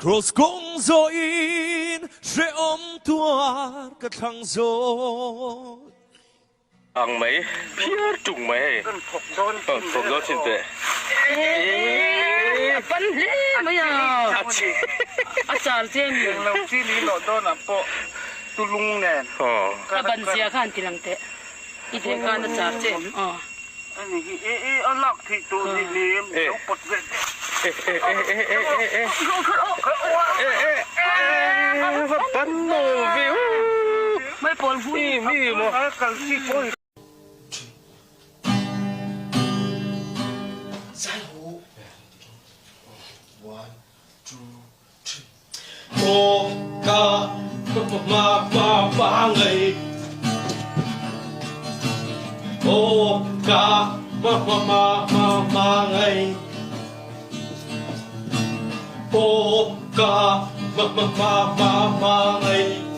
Kraws kawng zawhin hrehawm tuar ka thlang zawt. Ang mai, phiar tung mai hei. Kan thawk dawn chin teh. Thawk dawn chin teh. A pan hle mai a. A char che a ni. Englo chi ni loh dawnah pawh tulung nen. A ban zia kha an ti lang teh. I theh khan a char che em? Aw. Ani hi e e a lak theih tawh ni lem lo pawt ve teh. E e e e e e e e e e va pan lo ve u. Mai pawl hu. Mi mi maw. Kal chi pawh. Zai ho. One, two, three. Aw ka ma ma ma ngei. Aw ka ma ma ma ma ma ngei. Aw ka ma ma ma ma ma ngei.